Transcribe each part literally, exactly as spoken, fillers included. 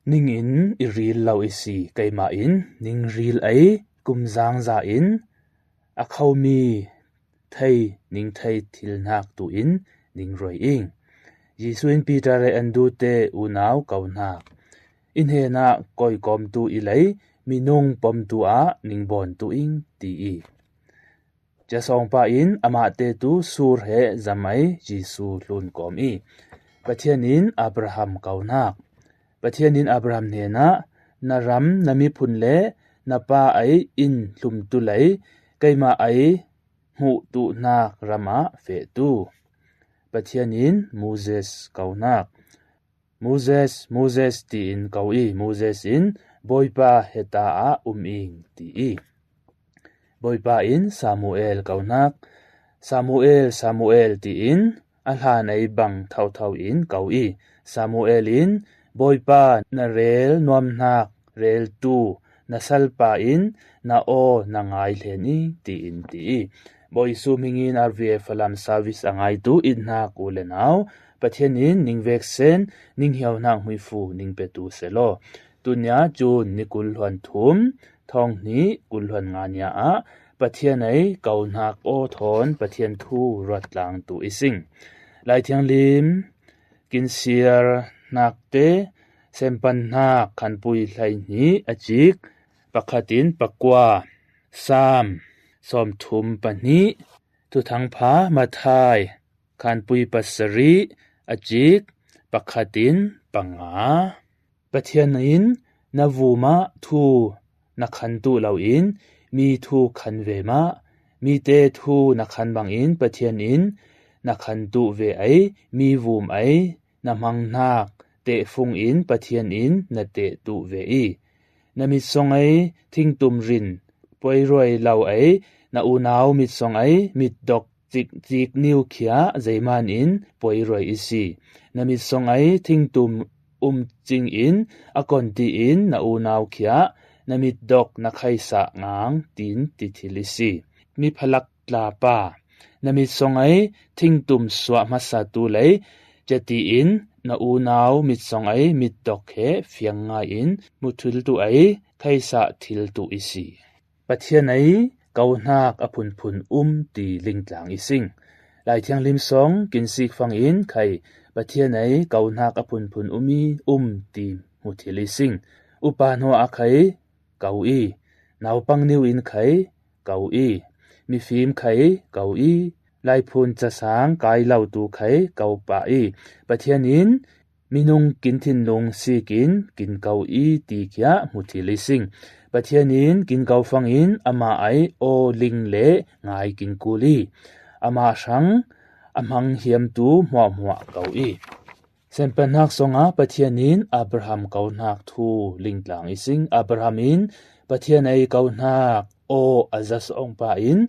Ningin i ril lo i si, keimah in ning ril ei kum zangza in a khomi thei ning thei thilnak tuin ning roi ing. Jesuh in Peter le Andrew te unau ko hnak, i hnenah koi kawmtu i lei minung pomtu ah ning bawntu ing ti i. Ca sawngpa in amahte tu sur he zam ei Jesuh hlun kawm i, Pathian in Abraham ko hnak. Pathian in Abraham hnenah, na ram, na miphun le na pa ei in hlumtu lei keimah ei hmuhtuhnak ram ah fehtu Pathian in Moses ko hnak. Moses, Moses tiin ko i, Moses in Bawipa heta ah um ing ti i. Bawipa in Samuel ko hnak. Samuel, Samuel tiin a hlan ei bang thotho in ko i. Samuel in, Bawipa na rel nuamhnak reltu na salpa in na aw na ngai hlen i, tiin ti i. Bawi Sum hingin R V F Falam service a ngaitu i hnak u le nau, Pathian in ning veksen, ning hiauhnak hmuifu ning petu selaw. Tunia June ni kul hluan thum, thawng hnih kul hluan nga nia ah Pathian ei ko hnak aw thawn Pathian thu ruat tlangtu i sing. Lai Thianglim kin siar hnak te, Sempan hnak khanpui hleihnih a cik pakhat in pakua, Sam sawmthum pahnih, Thuthangpha Matthai khanpui pasarih a cik pakhat in panga. Pathian in na vum ah thu na khantu loin mi thu khan ve mah. Mite thu na khan bangin Pathian in na khantu ve ei, mi vum ei na hmanghnak tehfung in Pathian in na tehtu ve i. Na mitsong ei thingtum rin poiruai lo ei, na unau mitsong ei mitdok cikcik niu khia zeiman in poiruai i si. Na mitsong ei thingtum um cing in a kon tiin na unau khia na mitdok na khaisah ngang tiin ti thil i si. Mi phalak tlapa, na mitsong ei thingtum suah hmasa tu lei, ca tiin na unau mitsong ei mitdok he fiang ngai in mu thil tu ei khaisah thil tu i si. Pathian ei ko hnak a phunphun um ti lingtlang i sing. Lai Thianglim song kin sik fangin khai Pathian ei ko hnak a phunphun um i um ti mu thil i sing. Upa hnua a khai ko i, naupang niu in khai ko i, mifim khai ko i, laiphun casang kai lo tu khai ko pah i, Pathian in minung kin thinlung sikin kin ko i ti kia hmu thil i sing. Pathian in kin ko fangin amah ei aw ling le ngai kin kul i, amah hrang a hmang hiamtu hmuahhmuah ko i. Sempan hnak songah Pathian in Abraham ko hnak thu lingtlang i sing. Abraham in Pathian ei ko hnak aw a za sawngpa in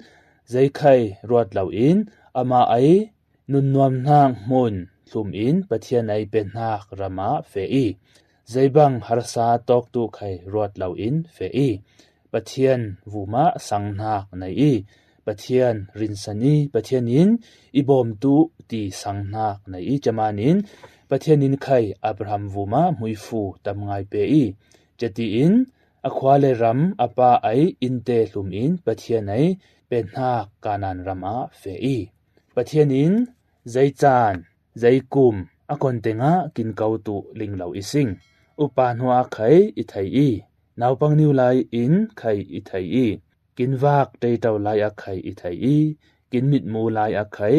zeikhai ruat loin amah ei nunnuam hnak hmun hlum in Pathian ei pe hnak ram ah feh i. Zeibang harsa tawktu khai ruat loin feh i. Pathian vum ah sang hnak nei i, Pathian rinsan i, Pathian in i bawmtu ti sang hnak nei i, ca man in Pathian in khai Abraham vum ah hmuifu tam ngai pe i, ca tiin a khua le ram a pa ei innte hlum in Pathian ei pe hnak Kanaan ram ah feh i. Pathian in zeicaan, zeikum a kon tengah kin ko tu ling lo i sing. Upa hnua a khai i thei i, naupang niu lai in khai i thei i, kin vak teito lai a khai i thei i, kin mitmu lai a khai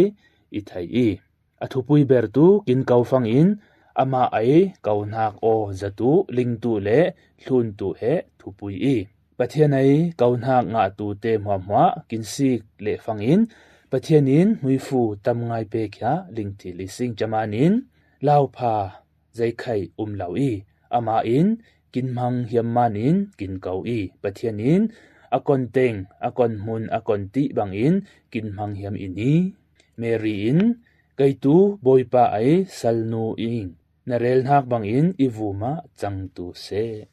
i thei i. A thupui bertu kin ko fangin amah ei ko hnak aw zatu lingtu le hluntu he thupui i. Pathian ei ko hnak ngahtu te hmuahhmuah kin sik leh fangin Pathian in hmuifu tam ngai pe kia ling thil i sing. Ca man in laupha zeikhai um lo i, amah in kin hmang hiam man in kin ko i, Pathian in a kon teng, a kon hmun, a kon tih bangin kin hmang hiam i ni. Mary in, kei tu Bawipa ei salnu ing, na rel hnak bangin i vum ah cang tu seh.